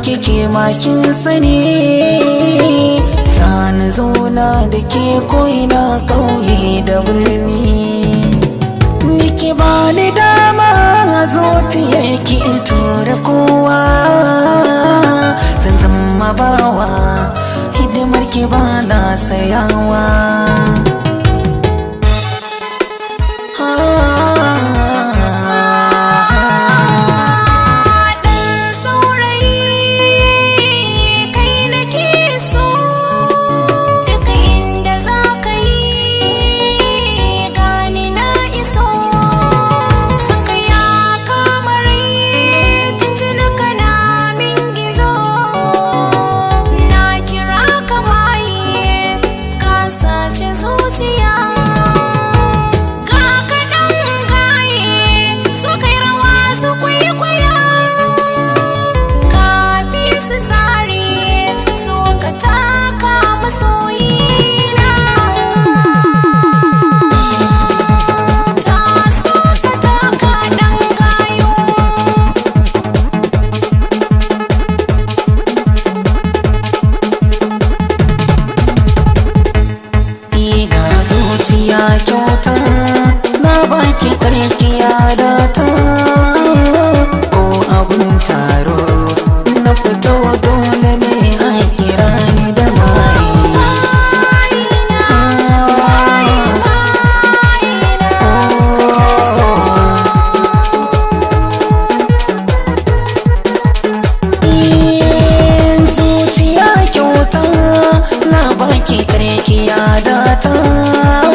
Kike makin sani, sani zauna da ke ko'ina, ƙauye da birni. Niki ba ni dama a zuciyarki in tura kowa, zan zama bawa hidimar ki, ba na sayawa. Ɗan saurayi, kai nake so, duk inda za ka yi gani na iso. San ka ya kama rai, tuntuni kana min gizo. Na kira ka maye, ka sace zuciya. Ga kaɗan gaye, su kai rawa su kwaikwaya. Kafi su tsari, so ka taka masoyina. Ta so ka taka ɗan gayo. Ga zuciya kyauta na baki, karkiya da ta, ko abun taro na fito dole ne a kira ni da mai. Bayina, bayina, ka taso. Zuciya kyauta na baki, karkiya da ta.